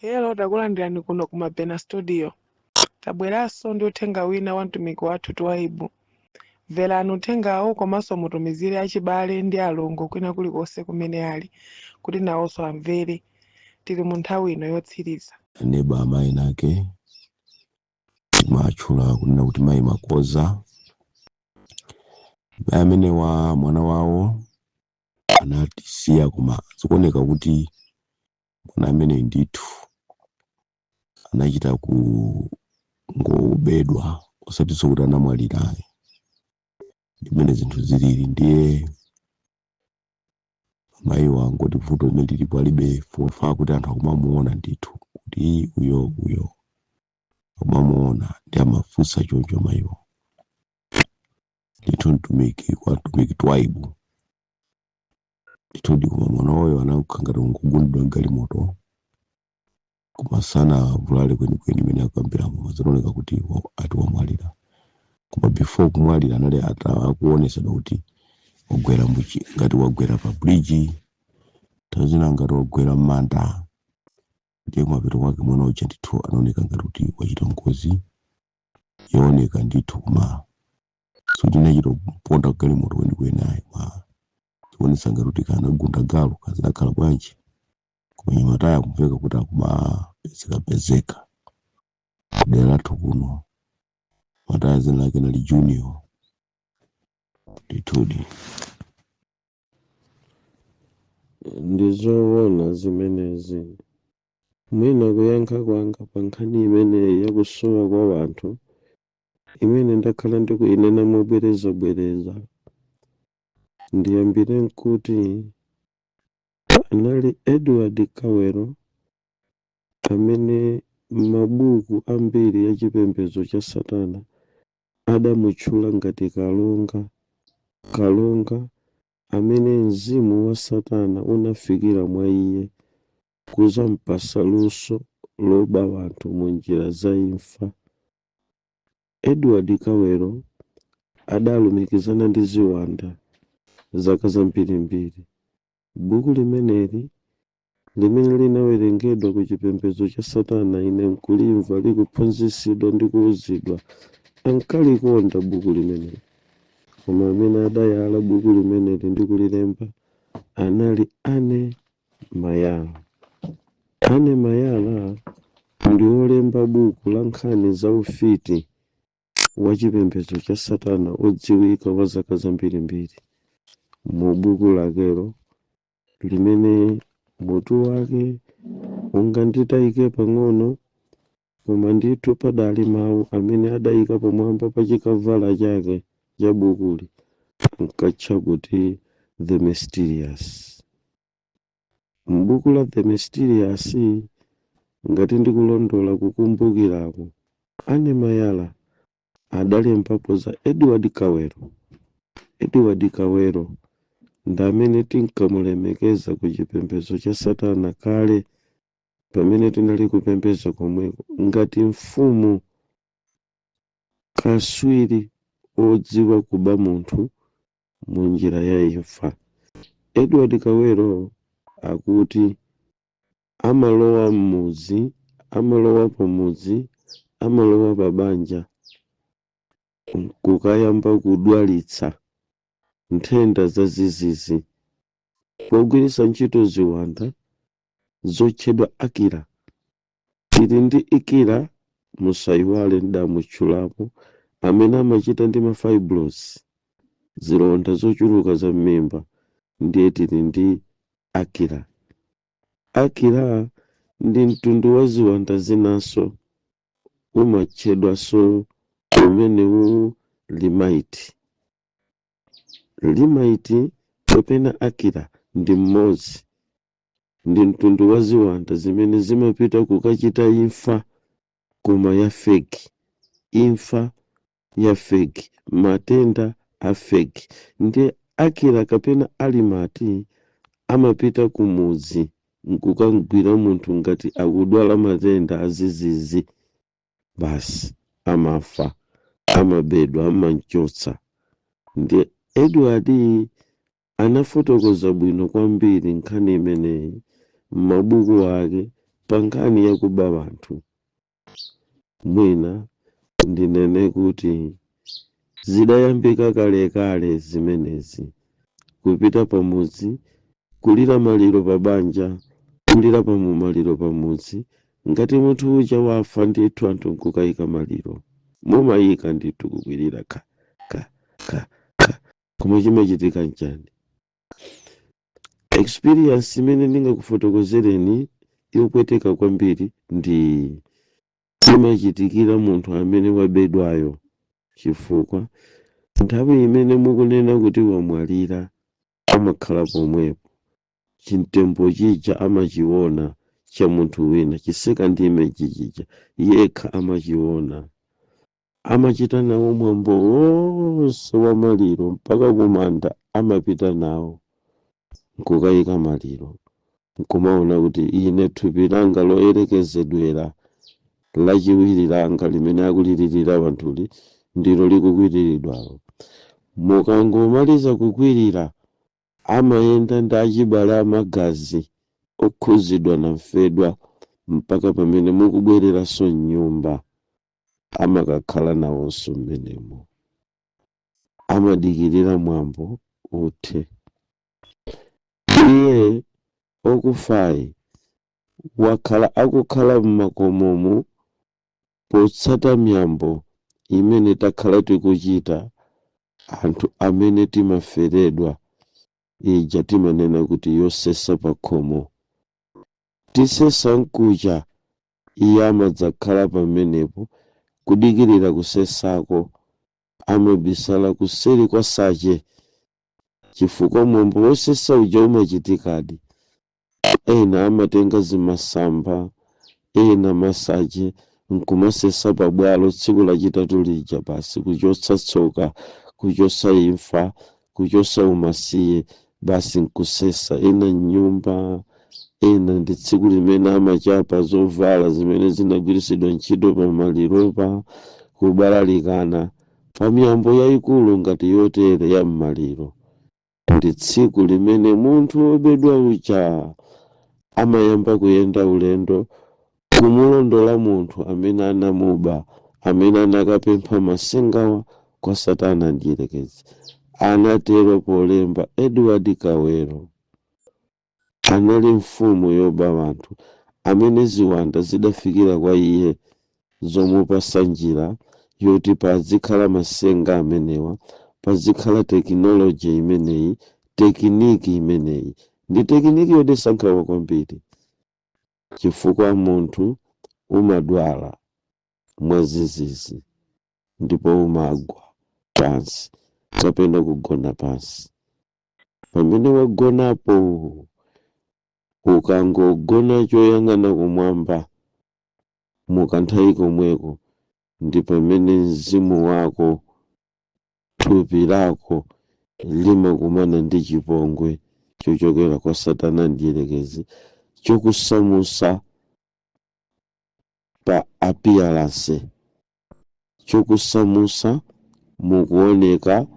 Hello, takulandirani kuno ku Mabena Studio. Tabweranso ndi uthenga wina wa mtumiki wathu Twaibu. Mverani uthengawo komanso mutumizire achibale ndi alongo kwina kulikonse kumene ali kuti nawonso amvere. Tili mu nthawi ino yotsiriza. Neba amayi nake timatchula kunena kuti mayi Makoza. Mayi amenewa mwana wawo anatisiya, koma zikuoneka kuti mwana ameneyi ndithu anachita kungobedwa, osatinso kuti anamwalira, ndimene zinthu zilili. Ndiye mayiwa angoti vuto limene lilipo alibe fofa kuti anthu akumamuona ndithu kuti uyo uyo akumamuona, ndi amafunsa choncho mayiwo ndithu. Mtumiki kwa mtumiki Twaibu ndithu, koma mwana wayo anakhala ngati kungogundidwa mgalimoto, koma sanavulale kwenikweni. Imene akukambiramo zinaoneka kuti ati wamwalira, koma before kumwalira anali akuonesedwa kuti wagwera muchi ngati wagwera pa bridge, nthawi zina ngati wagwera m'manda. Ndiye kumapeto kwake mwana uja ndithu anaoneka ngati kuti wachita ngozi yooneka ndithu, koma sikuti inachita kuponda galimoto kwenikweni ayi, koma zikuonetsa ngati kuti kanagunda galu, kazinakhala bwanji. Koma nyamatayo akumveka kuti akumapezekapezeka kudera lathu kuno. Mataya zina lake nali Junior ndithudi. Ndi zoona zimenezi. Mwina kuyankha kwanga pa nkhani imeneyi yakusowa kwa wanthu imene ndakhala ndikuyinena mobwerezabwereza, ndiyambire nkuti anali Edward Kawero amene mabuku ambiri ya chipembedzo cha satana adamutchula ngati kalonga, kalonga amene mzimu wa satana unafikira mwa iye kuzampasa luso loba wanthu mu njira za imfa. Edward Kawero adalumikizana ndi ziwanda zaka zambirimbiri. Buku limeneli limene linawerengedwa ku chipembedzo cha satana, ine nkulimva likuphunzitsidwa ndi kuwuzidwa, ankalikonda buku limeneli. Koma amene adayala buku limeneli ndi kulilemba anali Anne Mayala. Anne Mayala ndi wolemba buku la nkhani za ufiti wa chipembedzo cha satana odziwika wa zaka zambirimbiri. Mu buku lakelo limene mutu wake unganditayike pang'ono, koma ndithu padali mawu amene adayika pamwamba pa chikavala chake cha bukuli, ankatcha kuti The Mysterious. M'buku la The Mysterious, ngati ndikulondola kukumbukirako, Anne Mayala adalembapo za Edward Kawero. Edward Kawero ndi amene tinkamulemekeza ku chipembedzo cha satana kale pamene tinali kupembedza komweko ngati mfumu kaswiri odziwa kuba munthu mu njira ya imfa. Edward Kawero akuti amalowa m'mudzi, amalowa pamudzi, amalowa pa banja kukayamba kudwalitsa nthenda zazizizi pogwiritsa ntchito ziwanda zotchedwa akira. Tili ndi ikira, musayiwale ndamutchulapo, amene amachita ndi ma fibroids, zilonda zochuluka za m'mimba. Ndiye tili ndi akira. Akira ndi mtundu wa ziwanda zinanso, umatchedwanso umenewu limaiti. Limaiti kapena akira ndi mmodzi, ndi mtundu wa ziwanda zimene zimapita kukachita imfa, koma ya fake, imfa ya fake, matenda a fake. Ndi akira kapena alimati amapita kumudzi nkukagwira munthu ngati akudwala matenda azizizi, basi amafa, amabedwa, amamchotsa. Ndi Edward anafotokoza bwino kwambiri nkhani imeneyi m'mabuku ake. Pa nkhani yakuba wanthu, mwina ndinene kuti zidayambika kalekale zimenezi, kupita pamudzi kulira maliro pa banja, kulira pa maliro pamudzi. Ngati munthu uja wafa ndithu, anthu nkukayika maliro, mumayika ndithu, kukwirira kha kha kha kha. Koma chimachitika nchani? Experience imene ndingakufotokozereni yopweteka kwambiri ndi imachitikira munthu amene wabedwayo, chifukwa nthawi imene mukunena kuti wamwalira, amakhala pomwepo. Chimtembo chija amachiona cha munthu wina, chi second image chija yekha amachiona. Amachita nawo mwambo wonse wa maliro mpaka kumanda, amapita nawo nkukayika maliro, nkumaona kuti ine thupi langa loyerekezedwera lachiwiri langa limene akulilirira wanthuli ndilo likukwiriridwalo. Mukangomaliza kukwirira, amayenda ndi achibale amagazi okhuzidwa na mfedwa mpaka pamene mukubwereranso mnyumba. Amakakhala nawonso mmenemo, amadikirira mwambo uthe. Iye okufayi wakhala akukhala m'makomomu potsata miyambo imene takhala tikuchita anthu amene timaferedwa, ija timanena kuti yosesa pa khomo. Tisesa nkucha, iye amadzakhala pamenepo kudikirira kusesako. Amabisala kuseri kwa sache, chifukwa mwambo wosesa uja umachitikadi. Ena amatenga zimasamba, ena masache, nkumasesa pabwalo tsiku lachitatu lija, basi kuchotsa tsoka, kuchotsa imfa, kuchotsa umasiye, basi nkusesa. Ena mnyumba, ena ndi tsiku limene amachapa zovala zimene zinagwiritsidwa ntchito pamaliropa, kubalalikana. Pamiyambo yayikulu ngati yotere ya mmaliro, ndi tsiku limene munthu wobedwa uja amayamba kuyenda ulendo kumulondola munthu amene anamuba, amene anakapempha masengawa kwa Satana Mdierekezi. Anatero polemba Edward Kawero. Anali mfumu yoba wanthu amene ziwanda zidafikira kwa iye zomupasa njira yoti pazikhala masenga amenewa, pazikhala technology imeneyi. Technique imeneyi ndi technique yodetsa nkhawa kwambiri, chifukwa munthu umadwala mwazizizi ndipo umagwa pansi kapena kugona pansi. Pamene wagonapo, ukangogona choyang'ana kumwamba mukanthawi komweko, ndi pamene mzimu wako, thupi lako limakumana ndi chipongwe chochokera kwa Satana Mdierekezi chokusamusa pa appearance, chokusamusa mukuoneka,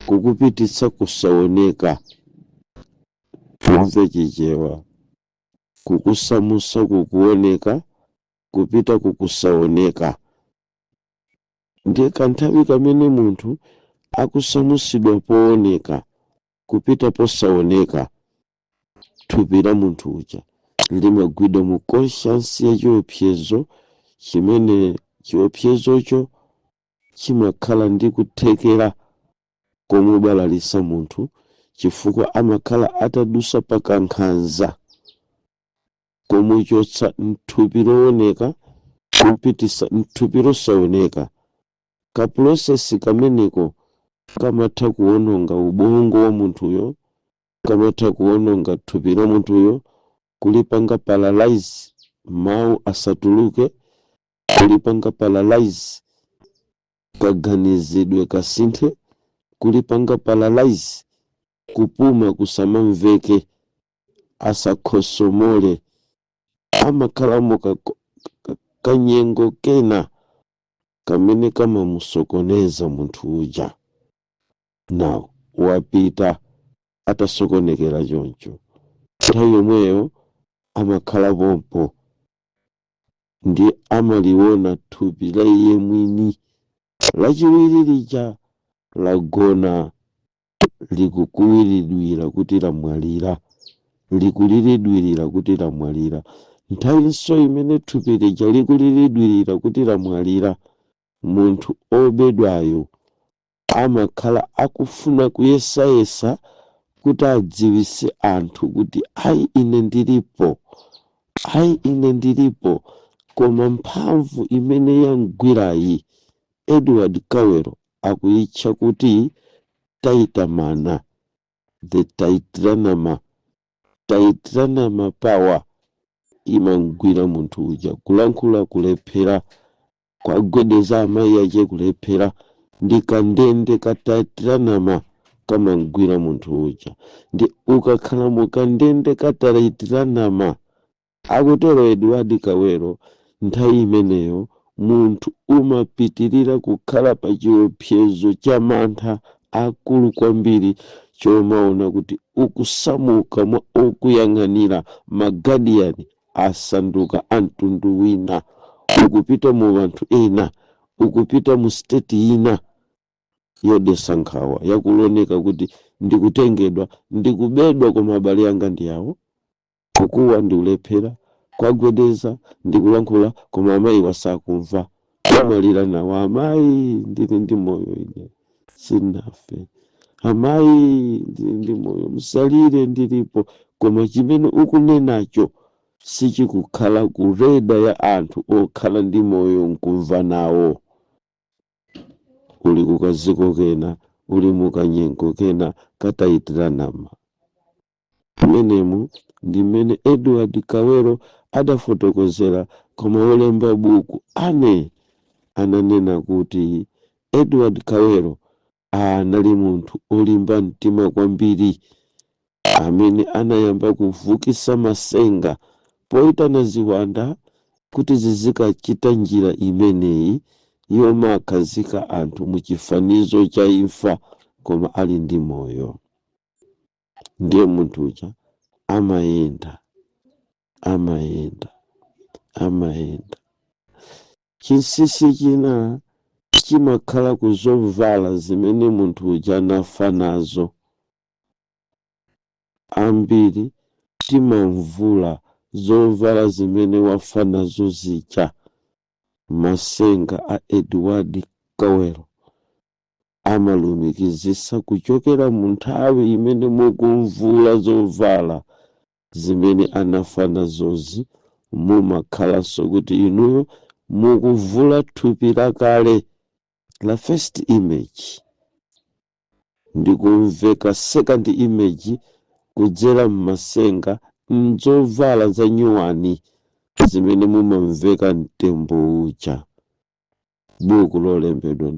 kukupititsa kusaoneka. Mumve Chichewa: kukusamusa kukuoneka kupita kukusaoneka. Ndiye kanthawi kamene munthu akusamusidwa pooneka kupita posaoneka, thupi la munthu uja limagwidwa mu conscience ya chiopsezo, chimene chiopsezocho chimakhala ndi kuthekera komubalalisa munthu, chifukwa amakhala atadusa pakankhanza komuchotsa mthupi looneka kupitisa mthupi losaoneka. Ka process kameneko kamatha kuwononga ubongo wa munthuyo, kamatha kuwononga thupi la munthuyo, kulipanga paralyze, mawu asatuluke, kulipanga paralyze, kaganizidwe kasinthe, kulipanga paralyze, kupuma kusamamveke, asakhosomole. Amakhalamo kanyengo kena kamene kamamusokoneza munthu uja. Now wapita atasokonekera choncho, nthawi yomweyo amakhala pompo. Ndi amaliona thupi la iye mwini lachiwiri lija lagona, likukuwiridwira kuti lamwalira, likuliridwirira kuti lamwalira. Nthawinso imene thupi lija likuliridwirira kuti lamwalira, munthu obedwayo amakhala akufuna kuyesayesa kuti adziwise anthu kuti, "Ayi, ine ndilipo, ayi, ine ndilipo." Koma mphamvu imene yamgwirayi, Edward Kawelo akuyitcha kuti taitamana, the taitranama, taitranama power imamgwira munthu uja, kulankhula kulephera, kwagwedeza amayi ache kulephera. Ndi kandende ka taitranama kamamgwira munthu uja. Ndi ukakhala mu kandende ka taitranama, akutero Edward Kawelo, nthawi imeneyo munthu umapitirira kukhala pa chiopsezo cha mantha akulu kwambiri, chomaona kuti ukusamuka mwa okuyang'anira, ma guardian asanduka a mtundu wina, ukupita mu anthu ena, ukupita mu state ina yodetsa nkhawa, yakuloneka kuti ndikutengedwa, ndikubedwa, koma abale anga ndi awo. Kukuwa ndikulephera, kwagwedeza ndikulankhula, koma amayi wasakumva. Amwalira nawo. "Amayi, ndili ndi moyo, ine sinafe. Amayi, ndili ndi moyo, musalire, ndilipo." Koma chimene ukunenacho sichikukhala ku radar ya anthu okhala ndi moyo nkumva nawo. Uli kukaziko kena, uli mukanyengo kena katayitiranama. Mmenemu ndi mmene Edward Kawelo adafotokozera. Koma wolemba buku ane ananena kuti Edward Kawelo anali munthu olimba mtima kwambiri, amene anayamba kuvukisa masenga poyitana ziwanda kuti zizikachita njira imeneyi yomakhazika anthu mu chifanizo cha imfa koma ali ndi moyo. Ndiye munthu uja amayenda, amayenda, amayenda. Chinsinsi china chimakhala kuzovala zimene munthu uja anafa nazo. Ambiri timamvula zovala zimene wafa nazo zija. Masenga a Edward Kawelo amalumikizisa kuchokera mu nthawi imene mukumvula zovala zimene anafa nazozi, mumakhalanso kuti inuyo mukuvula thupi lakale la first image ndikumveka second image kudzera mmasenga mzovala za nyuwani zimene mumamveka mtembo uja. Buku lolembedwa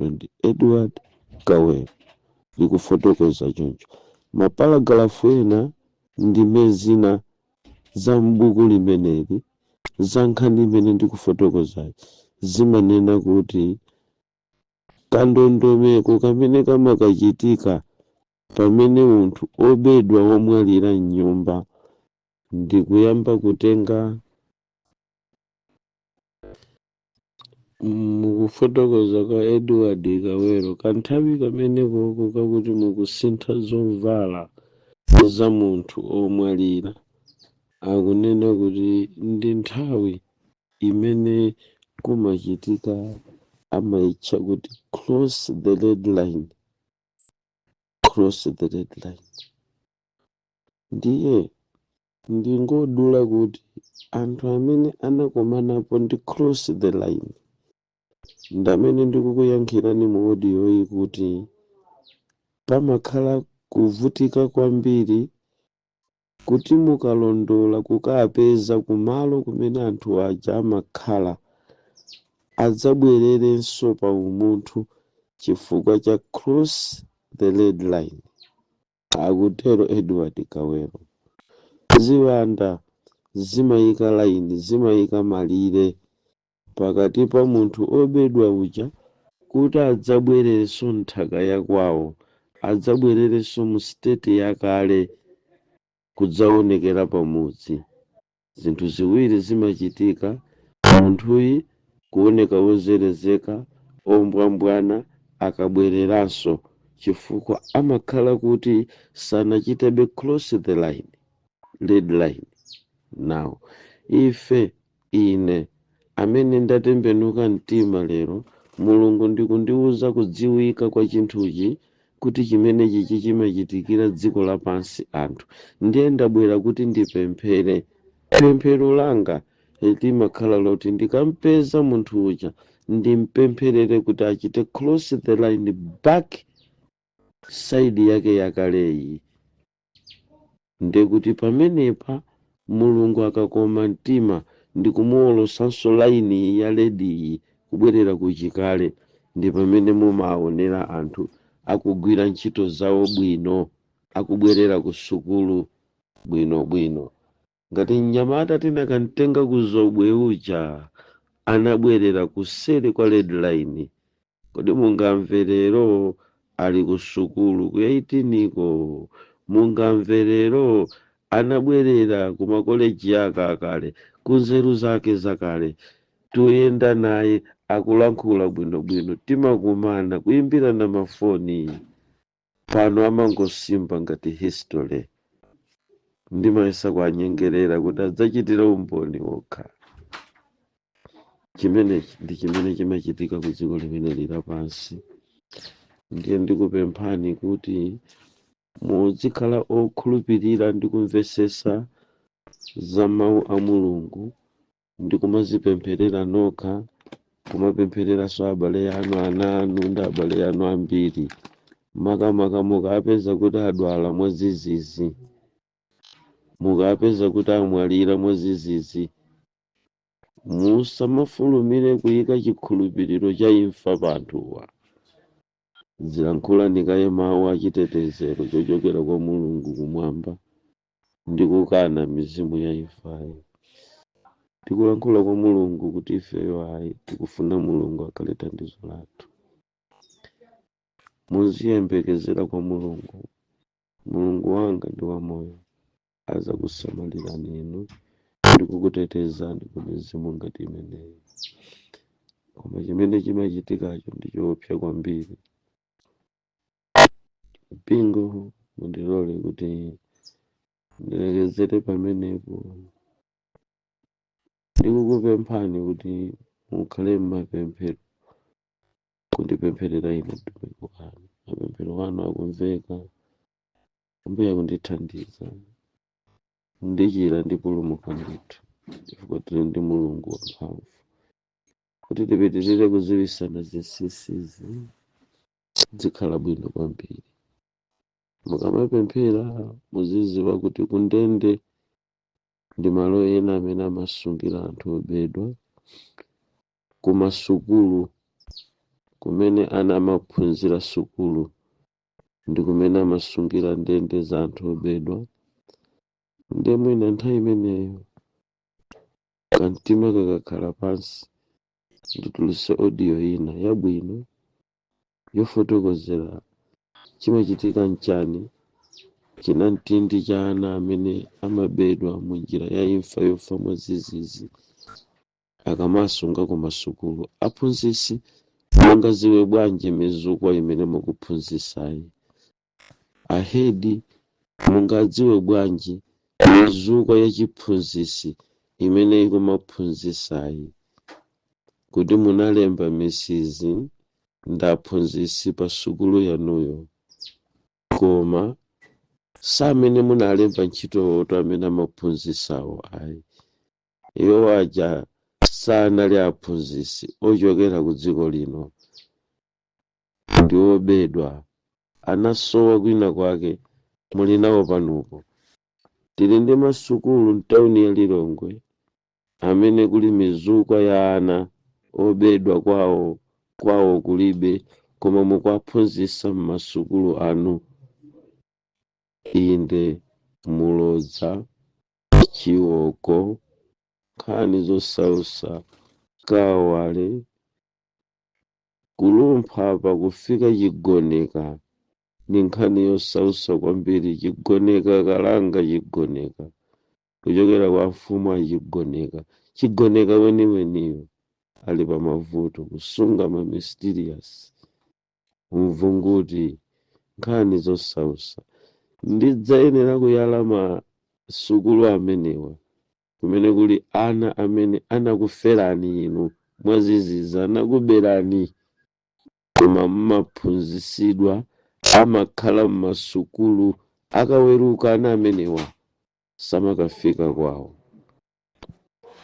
ndi Edward Kawelo likufotokoza choncho. Mapalagalafu ena, ndime zina za m'buku limeneli, za nkhani imene ndikufotokozayi, zimanena kuti kandondomeko kamene kamakachitika pamene munthu obedwa womwalira mnyumba ndikuyamba kutenga. Mukufotokoza kwa Edward Kawelo, kanthawi kamenekoko kakuti mukusintha zovala za munthu omwalira, akunena kuti ndi nthawi imene kumachitika amayitcha kuti cross the red line, cross the red line. Ndiye ndingodula kuti anthu amene anakomanapo ndi cross the line ndamene ndikukuyankhirani mu audio iyi, kuti pamakhala kuvutika kwambiri kuti mukalondola kukapeza kumalo kumene anthu aja amakhala, adzabwererenso pa umunthu chifukwa cha cross the red line. Akutero Edward Kawelo. Ziwanda zimayika line, zimayika malire pakati pa munthu obedwa uja kuti adzabwererenso nthaka yakwawo, adzabwererenso mu state yakale, kudzaonekera pamudzi. Zinthu ziwiri zimachitika: munthuyi kuoneka wozerezeka, ombwambwana akabwereranso, chifukwa amakhala kuti sanachitebe cross the line, red line. Now ife, ine amene ndatembenuka mtima lero, Mulungu ndikundiwuza kudziwika kwa chinthuchi kuti chimenechi chimachitikira dziko lapansi anthu, ndiye ndabwera kuti ndipemphere. Pemphero langa limakhala loti ndikampeza munthu uja, ndimpempherere kuti achite cross the line back side yake yakaleyi. Ndekuti pamenepa Mulungu akakoma mtima ndikumuwolosanso line ya red iyi kubwerera kuchikale, ndi pamene mumaonera anthu akugwira ntchito zawo bwino, akubwerera ku sukulu bwinobwino. Ngati mnyamata tinakamtenga ku Zobwe uja, anabwerera kuseri kwa red line, kodi mungamve lero ali ku sukulu ku 18 ko? Mungamve lero anabwerera ku makoleji ake akale, ku nzeru zake zakale? Tuyenda naye, akulankhula bwinobwino, timakumana, kuyimbirana mafoni. Pano amangosimba ngati history. Ndimayesa kuanyengerera kuti adzachitire umboni wokha. Chimenechi ndi chimene chimachitika ku dziko limene lapansi. Ndiye ndikupemphani kuti muzikhala okhulupirira ndi kumvesesa za mawu a Mulungu ndi kumazipempherera nokha, kumapemphereranso abale anu, ana anu ndi abale anu ambiri, makamaka mukapeza kuti adwala mwadzidzidzi, mukapeza kuti amwalira mwadzidzidzi. Musamafulumire kuyika chikhulupiriro cha imfa pa anthuwa. Zilankhulani kaye mawu achitetezero chochokera kwa Mulungu kumwamba ndi kukana mizimu ya imfayi. Tikulankhula kwa Mulungu kuti ifeyo ayi, tikufuna Mulungu akhale thandizo lathu. Muziyembekezera kwa Mulungu. Mulungu wanga ndi wamoyo, azakusamalirani inu ndi kukutetezani ku mizimu ngati imeneyi. Koma chimene chimachitikacho ndi choopsa kwambiri. Mpingo, mundilole kuti ndilekezere pamenepo. Ndikukupemphani kuti mukhale m'mapemphero, kundipempherera ine mtumiki wanu. Mapemphero anu akumveka. Ambuye akundithandiza, ndichira, ndipulumuka ndithu, chifukwa tili ndi Mulungu wamphamvu. Kuti tipitirire kuziwisana zinsinsizi, zikhala bwino kwambiri. Mukamapemphera, muziziwa kuti kundende ndi malo ena amene amasungira anthu obedwa. Kumasukulu kumene ana amaphunzira sukulu ndi kumene amasungira ndende za anthu obedwa. Ndiye mwina nthawi imeneyo kamtima kakakhala pansi, ndituluse audio ina yabwino yofotokozera chimachitika nchani chinamtindi cha ana amene amabedwa mu njira ya imfa yofa mwadzidzidzi akamasunga ku masukulu. Aphunzitsi, mungaziwe bwanji mizukwa imene mukuphunzisayi? A head, mungadziwe bwanji mizukwa ya chiphunzitsi imene ikumaphunzisayi, kuti munalemba misizi ndi aphunzitsi pa sukulu yanuyo, koma samene munalemba ntchitowoto amene amaphunzisawo ayi? Iwo aja sanali aphunzitsi ochokera ku dziko lino, ndi obedwa, anasowa kwina kwake, muli nawo panopo. Tili ndi masukulu mtawuni ya Lilongwe amene kuli mizukwa ya ana obedwa, kwawo kwawo kulibe, koma mukuwaphunzitsa m'masukulu anu. Inde, Mulodza, Chiwoko, nkhani zosausa, Kawale, kulumpha pakufika Chigoneka ndi nkhani yosausa kwambiri. Chigoneka, Kalanga, Chigoneka. Kuchokera kwa mfumu achigoneka, chigoneka weniweniyo ali pa mavuto kusunga ma mysterious mvunguti, nkhani zosausa. Ndidzayenera kuyala masukulu amenewa kumene kuli ana amene anakuferani inu mwaziziza, anakuberani, koma mmaphunzisidwa, amakhala mmasukulu. Akaweruka ana amenewa samakafika kwawo,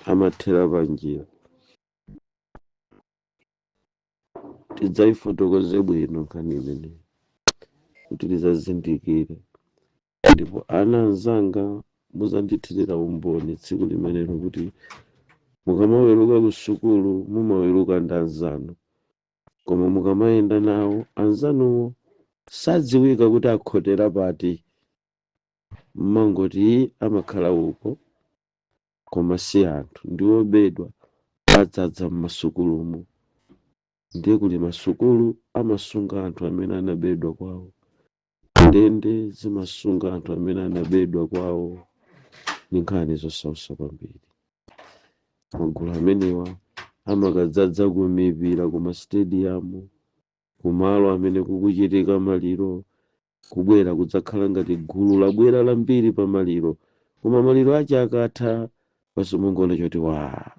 amathera panjira. Tidzayifotokoze bwino nkhani imeneyi kuti tizazindikire. Ndipo ana anzanga, muzandithirira umboni tsiku limenelo kuti mukamaweruka ku sukulu mumaweruka ndi anzanu, koma mukamayenda nawo anzanuwo sadziwika kuti akhotera pati, mmangoti amakhala uko, koma si anthu, ndi obedwa, adzadza mmasukulumo. Ndiye kuli masukulu amasunga anthu amene anabedwa kwawo, ndende zimasunga anthu amene anabedwa kwawo. Ndi nkhani zosausa kwambiri. Magulu amenewa amakadzadza kumipira, kuma stadium, kumalo amene kukuchitika maliro, kubwera kudzakhala ngati gulu labwera lambiri pa maliro, koma maliro ache akatha basi mungoona choti wa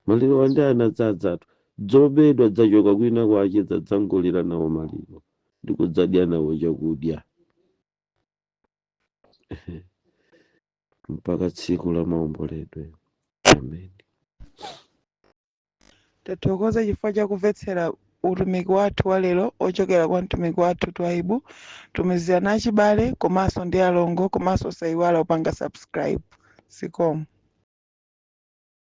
maliro andi anadzadzatu dzobedwa, dzachoka kwina kwache, dzadzangolira nawo maliro ndi kudzadya nawo chakudya mpaka tsiku la maomboledwe. Amen. Tathokoza chifukwa cha kumvetsera utumiki wathu wa lero ochokera kwa mtumiki wathu Twaibu. Tumizirani achibale komanso ndi alongo, komanso osayiwala kupanga subscribe. Zikomo.